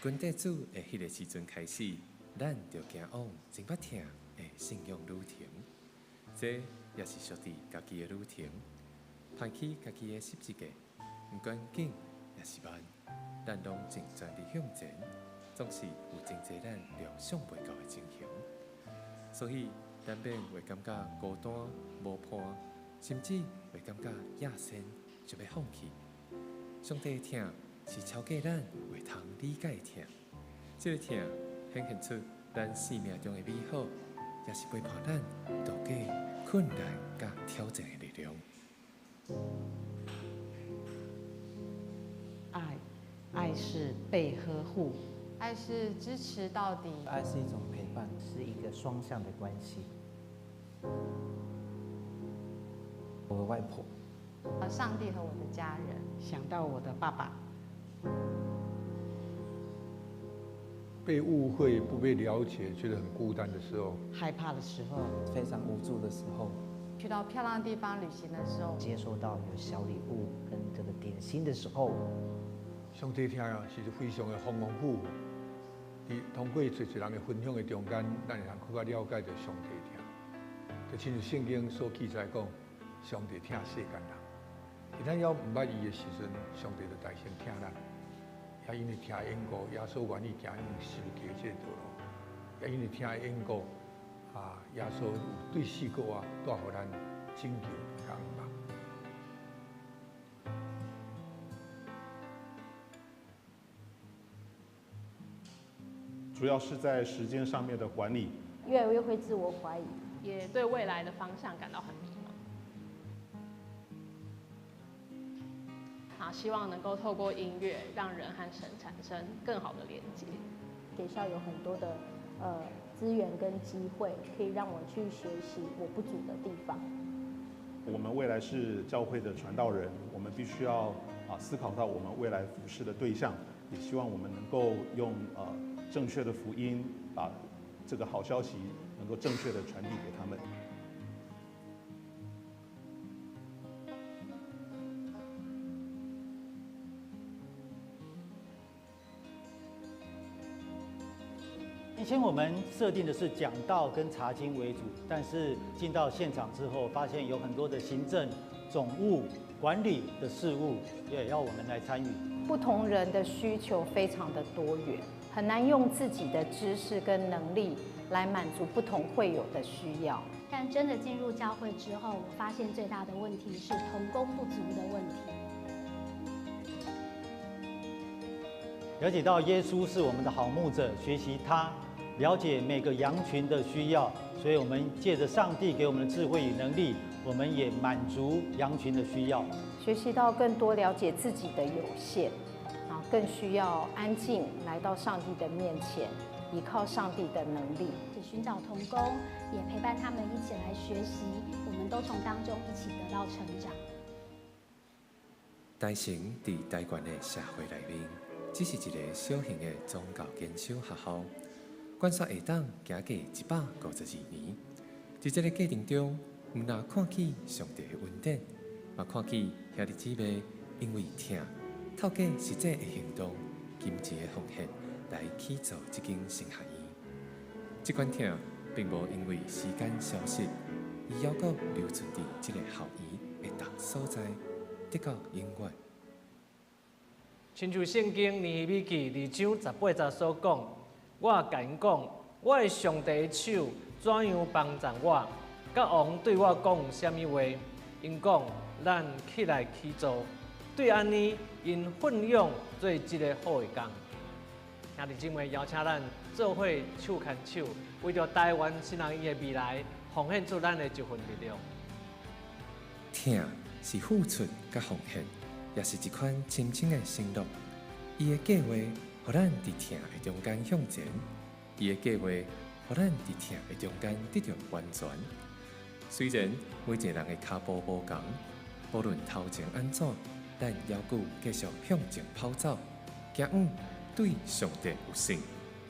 军队主的彼个时阵开始，咱就行往真捌疼的信仰旅程。这也是属于家己的旅程，攀起家己的十字架，毋管紧抑是慢，咱拢尽全力向前，总是有真济咱料想袂到的情形。所以难免会感觉孤单、无伴，甚至会感觉野心，想欲放弃。上帝的疼是超过咱会通理解的疼，这个疼显现出咱生命中的美好，也是陪伴咱度过困难佮挑战的力量。爱，爱是被呵护，爱是支持到底，爱是一种陪伴，是一个双向的关系。我的外婆，上帝和我的家人，想到我的爸爸。被误会、不被了解，觉得很孤单的时候，害怕的时候，非常无助的时候，去到漂亮的地方旅行的时候，接收到有小礼物跟这个点心的时候，上帝疼啊，是非常的丰丰富富。伫通过济济人的分享的中间，咱会通更较了解著上帝疼。就亲像圣经所记载讲，上帝疼世间人。伫咱犹毋捌伊的时阵，上帝就代先疼咱。也因为疼缘故，耶稣愿意行十字架这个道路。也因为疼缘故，啊，耶稣有对死过活，带予咱拯救佮希望。主要是在时间上面的管理，越来越会自我怀疑，也对未来的方向感到很迷茫。啊，希望能够透过音乐，让人和神产生更好的连接。学校有很多的资源跟机会，可以让我去学习我不足的地方。我们未来是教会的传道人，我们必须要思考到我们未来服事的对象，也希望我们能够用正确的福音，把这个好消息能够正确的传递给他们。以前我们设定的是讲道跟查经为主，但是进到现场之后，发现有很多的行政、总务、管理的事务也要我们来参与。不同人的需求非常的多元，很难用自己的知识跟能力来满足不同会友的需要。但真的进入教会之后，我发现最大的问题是同工不足的问题。了解到耶稣是我们的好牧者，学习他，了解每个羊群的需要，所以我们借着上帝给我们的智慧与能力，我们也满足羊群的需要。学习到更多了解自己的有限，啊，更需要安静来到上帝的面前，依靠上帝的能力。寻找同工，也陪伴他们一起来学习，我们都从当中一起得到成长。台成伫台湾的社会内面，只是一个小型的宗教研修学校，关说会当行过152年。伫这个过程中，毋但看见上帝的恩典，嘛看见兄弟姊妹因为疼，透过实际的行动、金钱的奉献来起造这间神学院。这款疼并无因为时间消失，伊犹阁留存伫这个校园的逐所在，得到永远。亲像圣经尼希米记2章18节所讲，我共𪜶讲，我的上帝的手怎样帮助我，佮王对我讲啥物话，𪜶讲咱起來去做。對按呢，𪜶奮勇做這个好的工。兄弟姊妹，邀請咱做伙手牽手，為著台灣新人院的未來，奉獻出咱的一份力量。疼是付出佮奉獻，也是一款深深的承諾。伊的計劃，予咱佇疼的中間向前；伊的計劃，予咱佇疼的中間得著完全。雖然每一个人的跤步無仝，無論頭前按怎，咱猶閣繼續向前跑走，行往對上帝有信、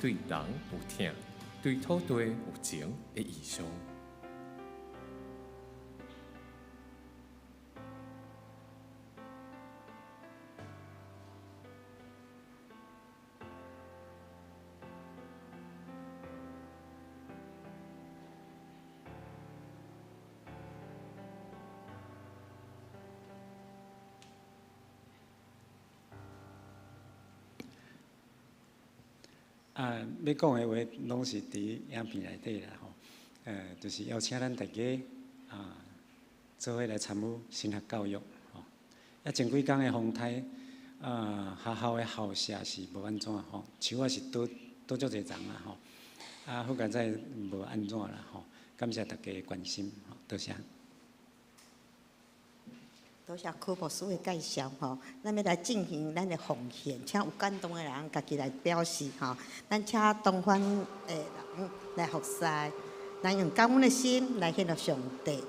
對人有疼、對土地有情的異象。啊，欲講的話攏是佇影片內底啦吼，就是邀請咱大家啊，做伙來參與神學教育吼。啊，前幾工的風颱，啊，學校的校舍是無按怎吼，樹仔是倒倒足濟層啦吼。啊，好佳哉無按怎啦吼，感謝大家的關心，多謝。多謝柯牧師的介紹吼，咱欲來進行咱的奉獻，請有感動的人家己來表示吼。咱請東方的人來服侍，咱用感恩的心來獻予上帝。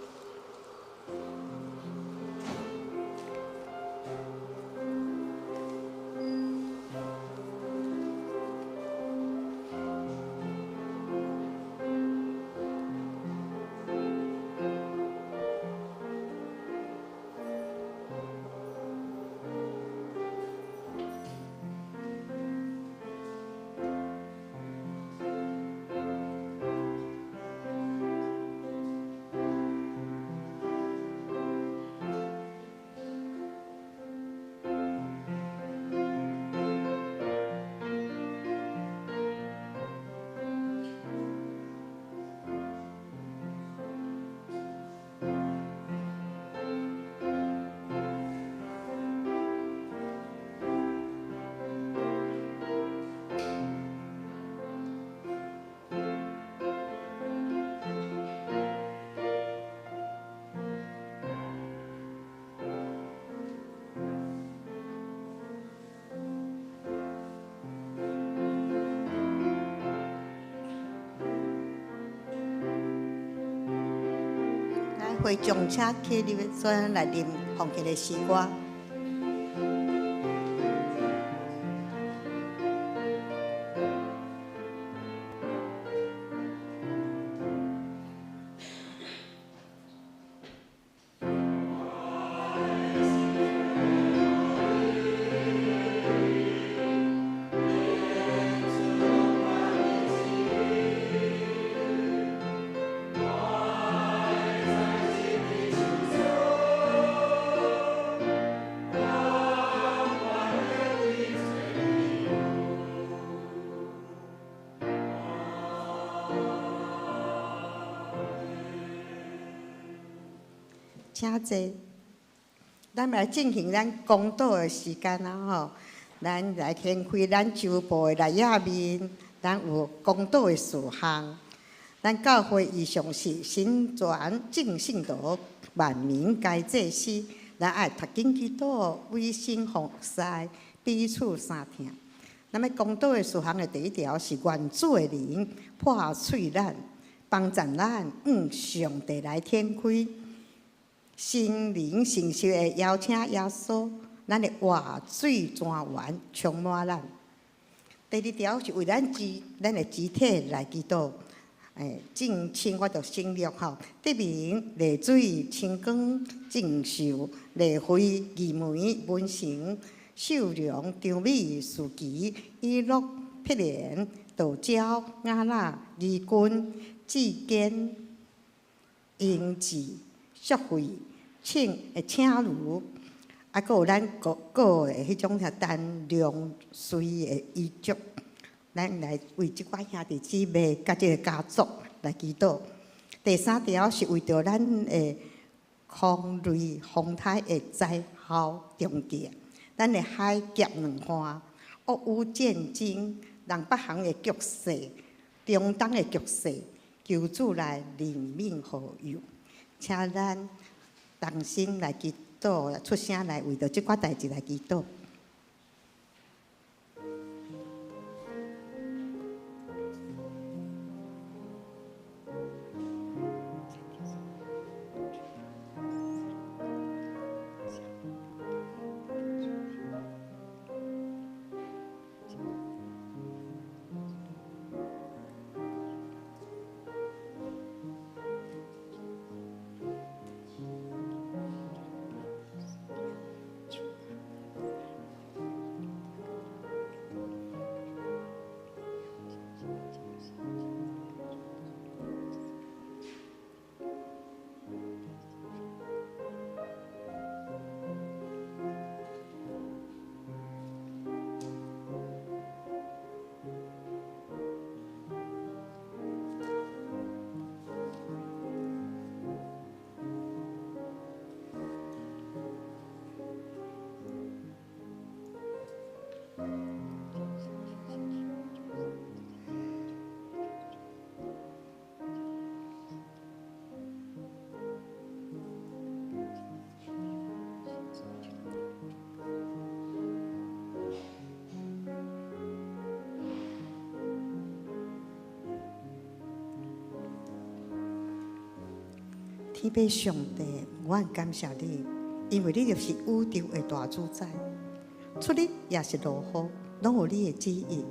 會長請起立，做咱來啉奉獻的詩歌。請坐，咱來進行咱講道的時間啊吼，咱來掀開咱周報的內頁面，咱有講道的事項。咱教會異象是神傳眾信徒，萬民皆祭司。咱愛讀經祈禱，委身服侍，彼此相疼。咱欲講道的事項的第一條是願主的靈破碎咱，幫助咱向上帝來展開。心靈誠實的邀請耶穌，咱的活水泉源充滿咱。第二條是為咱的肢體來祈禱，正稱我就省略吼。德明、麗水、清光、正秀、麗慧、義梅、文成、秀良、張美、思琪、以樂、碧蓮、道昭、雅娜、怡君、志堅、英智。淑慧、請如，啊，閣有咱各個的彼種啥單良瑞的遺囑，咱來為這寡兄弟姊妹佮這个家族來祈禱。第三條是為著咱的空雷风台的灾祸中间，咱的海峡两岸，俄乌战争、南北韩的局势、中东的局势，求主来怜悯护佑，请咱同心来祈祷，出声来为著这寡代志来祈祷。天父上帝，我很感謝你，因為你就是宇宙的大主宰，出日也是落雨，攏有你的旨意，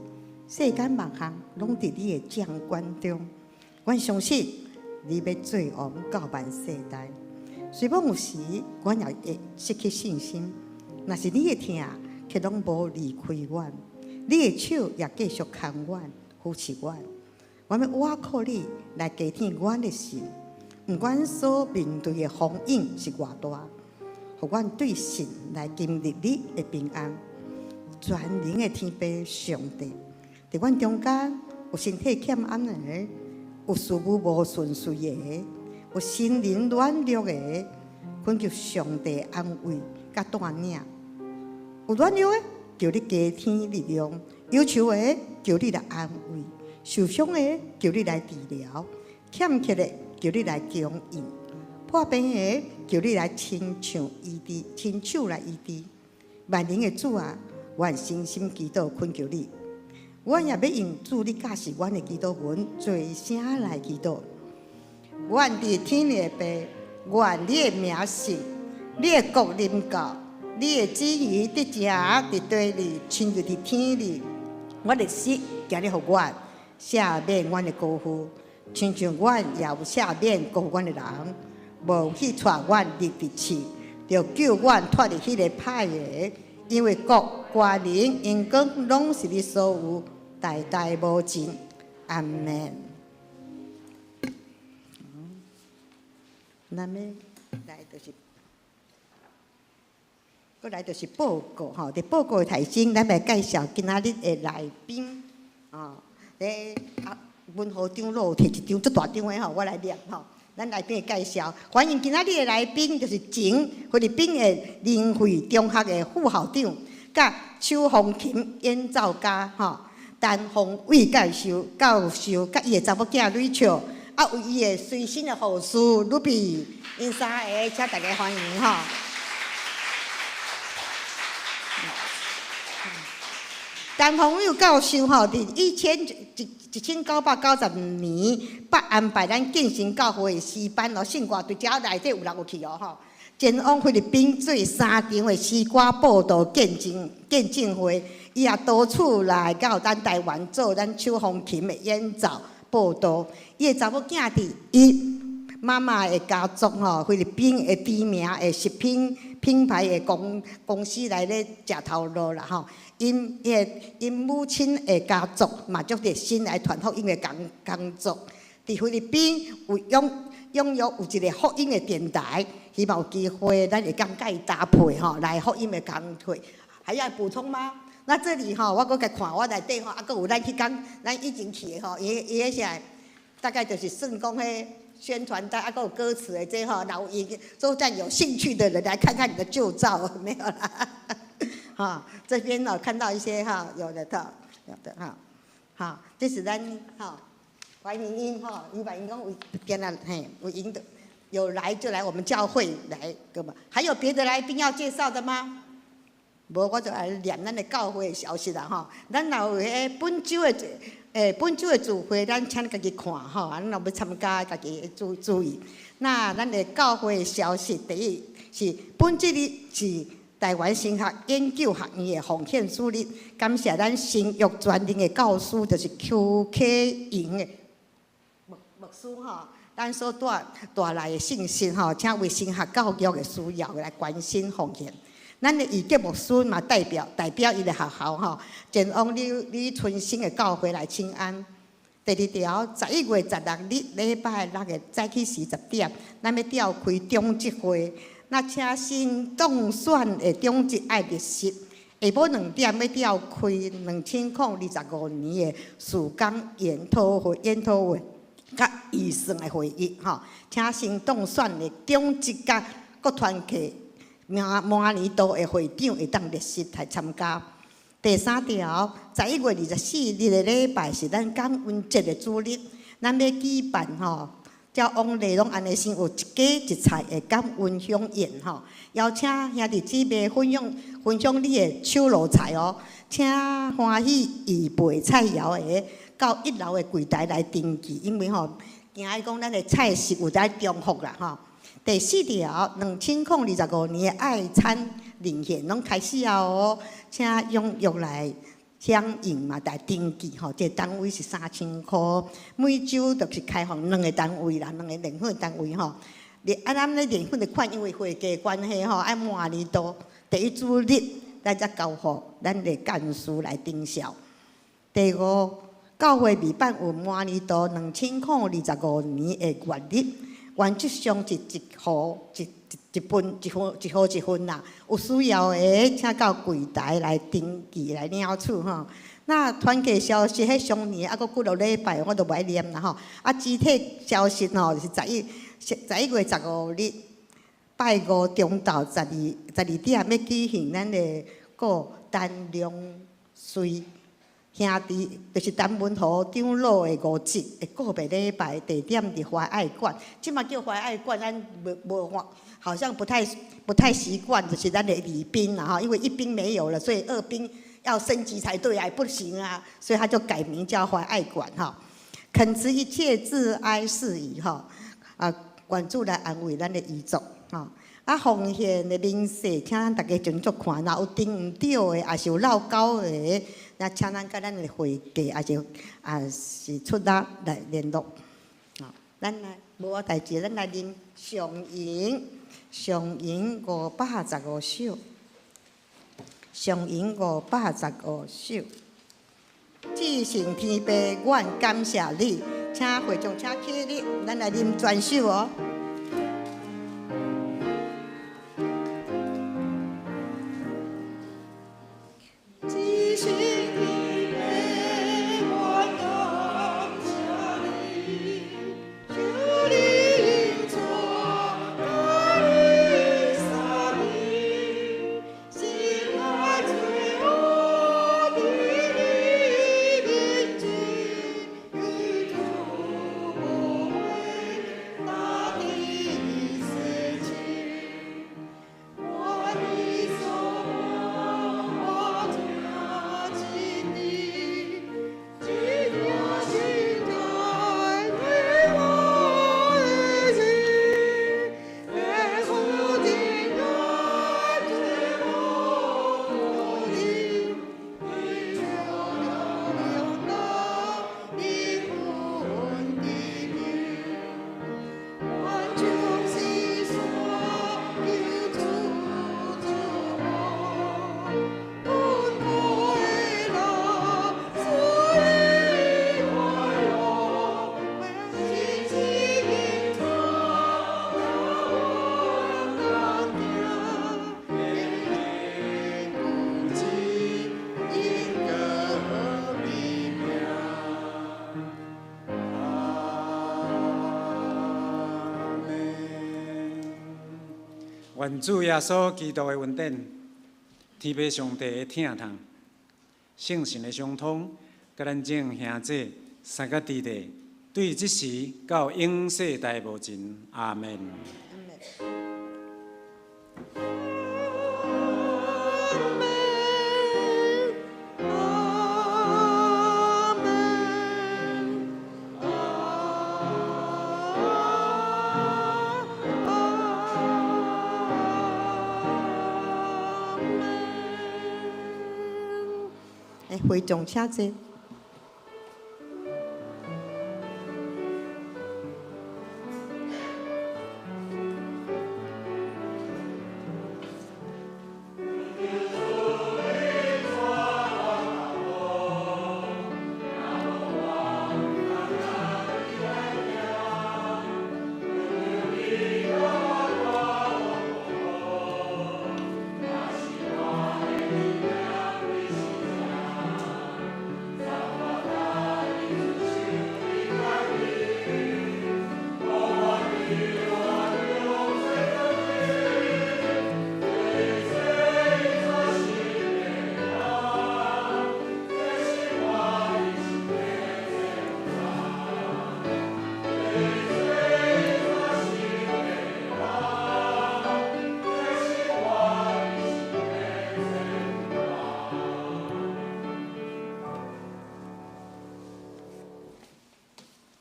世間萬項攏佇你的掌管中。我相信你欲做王到萬世代。雖罔有時，我也會失去信心，若是你的疼，卻攏無離開我，你的手也繼續牽我、扶持我。我欲倚靠你來加添我的心。毋管所面對的風湧是偌大，予阮對神來經歷你的平安。全能的天父上帝，佇阮中間有身體欠安的，有事務無順遂的，有心靈軟弱的，懇求上帝安慰佮帶領。有軟弱的，求你加添力量；憂愁的，求你來安慰；受傷的，求你來治療；欠缺的，求你來供應，破病的，求你來親像醫治，親手來醫治。萬能的主啊，我誠心祈禱懇求你，我也欲用主你教示阮的祈禱文，齊聲來祈禱。阮佇天的父，願你的名聖，你的國臨到，你的旨意得成佇地裡，親像佇天裡。阮的食今日予阮，赦免阮的過負。親像阮也有赦免過負阮的人，無去帶阮入佇試，著救阮脫離彼个歹的，因為國、權能、榮光攏是你所有，代代無盡。阿門。咱欲來就是，閣來就是報告吼。佇報告的頭先，咱來介紹今仔日的來賓哦。咧啊，文豪長老有提一張足大張的吼，我來念吼。咱來賓的介紹，歡迎今仔日的來賓，就是前菲律賓的仁惠中學的副校長，佮手風琴演奏家吼，陳鳳偉教授教授，佮伊的查某囝瑞秋，啊有伊的隨身的護士魯比，𪜶三个，請大家歡迎吼。陳鳳偉教授吼，佇1990年，捌安排咱建成教會的詩班哦，信歌隊遮內底有人有去哦吼，前往菲律賓做三場的詩歌佈道見證會，伊也多次來到咱台灣做咱手風琴的演奏佈道。伊的查某囝佇伊媽媽的家族吼，菲律賓的知名的食品品牌的公司來咧食頭路啦吼。𪜶母親的家族嘛，足熱心來傳福音的工作。佇菲律賓有擁有有一個福音的電台，希望有機會咱會當佮伊搭配吼，來福音的工作。還要補充嗎？那這裡吼，我閣共看，我內底吼，啊，閣有咱彼工咱以前去的吼，伊彼啥，大概就是算講彼宣傳單，啊，閣有歌詞的這吼，老有都在有興趣的人來看看你的舊照，沒有啦。哈，這邊呢看到一些哈，有的哈，有的哈，好，這是咱哈歡迎𪜶哈，伊把𪜶講有見啦嘿，有𪜶的有來就來我們教會來，對吧？還有別的來賓要介紹的嗎？無，我就來念咱的教會的消息啦吼。咱若有彼本週的本週的聚會，咱請你家己看吼。啊，咱若欲參加，家己注注意。那咱的教會的消息，第一是本週日是台灣神學研究學院的奉獻主日，感謝咱新約專任的教師，就是邱啟瑩的牧牧師吼。咱所帶帶來的信息吼，請為神學教育的需要來關心奉獻。咱的以杰牧師嘛代表代表伊的學校吼，前往李李春生的教會來請安。第二條，11月16日禮拜六的早起時10點，咱欲召開長執會，那請新當選的長執愛列席。下晡2點欲召開2025年的事工研討會、研討會佮預算的會議吼，請新當選的長執佮各團體。明明年度的會長會當列席來參加。第三條，11月24日的禮拜是咱感恩節的主日，咱欲舉辦吼，照往例攏按呢先有一家一菜的感恩饗宴吼，邀請兄弟姊妹分享分享你的手路菜哦，請歡喜預備菜餚的到一樓的櫃台來登記，因為吼驚伊講咱的菜式有在重複啦吼。第四條，2025年的愛餐遴選攏開始啊哦，請踴躍來響應嘛，來登記吼。這個單位是3000箍，每週就是開放兩個單位啦，兩個遴選單位吼。啊，咱咧遴選的款，因為會計關係吼，愛滿年度第一主日，咱才交予咱的幹事來登銷。第五，教會未辦有滿年度2025年的月曆。原則上是一號一一一份一份一號一份啦，有需要的請到櫃台來登記來領取吼。那團契消息，彼上年猶閣幾落禮拜，我都無愛念啦吼。啊，肢體消息吼是11月15日拜五中晝12點欲舉行咱的顧陳良瑞兄弟，就是陳文豪長老的五節的告別禮拜，地點佇懷愛館。這馬叫懷愛館，咱無無看，好像不太習慣，就是咱的禮賓啦吼，因為一賓沒有了，所以二賓要升級才對啊，不行啊，所以他就改名叫懷愛館吼。懇辭一切致哀事宜吼，啊，願主來安慰咱的遺族吼。啊，奉獻的明細，請咱大家斟酌看，若有訂毋著的，抑是有落勾的，那請咱佮咱的會計，抑是出納來聯絡。吼，咱來無啥代誌，咱來啉上銀，上銀515首，上銀515首。至聖天父，阮感謝你，請會眾請起立，咱來啉全首哦。至聖天父，阮感謝你，求你恩賜甲你三暝，心內罪惡佇你面前，與主無話，大地。願主耶穌基督的恩典，天父上帝的疼痛，聖神的相通，佮咱眾兄弟三個弟弟，對這時到永世代無盡。阿門。會眾請坐。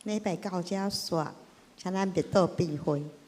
禮拜到遮煞，請咱默禱閉會。